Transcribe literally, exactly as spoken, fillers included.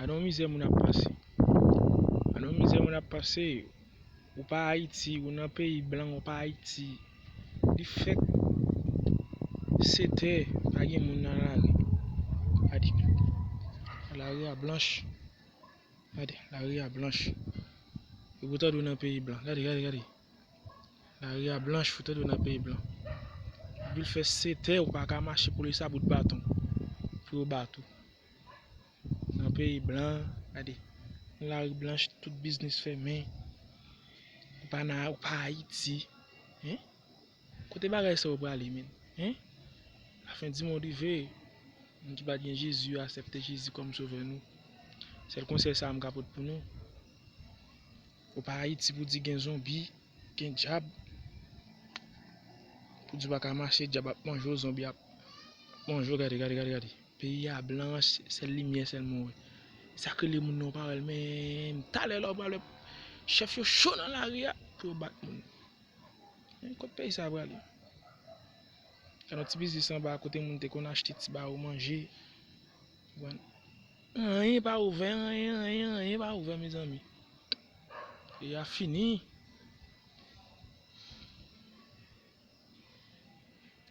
Gade yon mizè moun ap pase. Gade yon mizè moun ap pase. Ou pa Ayiti, ou nan peyi blan, ou pa Ayiti. Li fèk sèt è, pa gen moun nan lari. Gade. Lari a blanch. Gade, lari a blanch. E poutan ou nan peyi blan. Gade, gade, gade. Lari a blanch, poutan ou nan peyi blan. Depi l fè sèt è, ou pa ka mache, polis a bout baton pou yo bat ou. Nan peyi blan, gade. Yon lari blanch, tout biznis fèmen. Ou pa nan, ou pa Ayiti. Hein? Kote bagay sa yo prale, menm? Hein? Lafen di monn rive. Moun ki pa t gen Jezi yo aksepte Jezi kòm sovè nou. Sèl konsèy sa a m ka pote pou nou. Ou pa Ayiti pou di gen zonbi, gen dyab. Pou di w pa ka mache, dyab ap manje w, zonbi ap manje w, gade, gade, gade, gade. Peyi a blanch, sèl limyè sèlman w wè. Sa k rele moun nan w pa wè l menm. Talè la w pral wè chèf yo cho nan lari a pou yo bat moun. Men kot peyi sa a prale? Gade yon ti biznis anba kote moun te konn achte ti ba yo manje. Konprann? Anyen pa ouvè, anyen, anyen, anyen pa ouvè, mezanmi. Peyi a fini.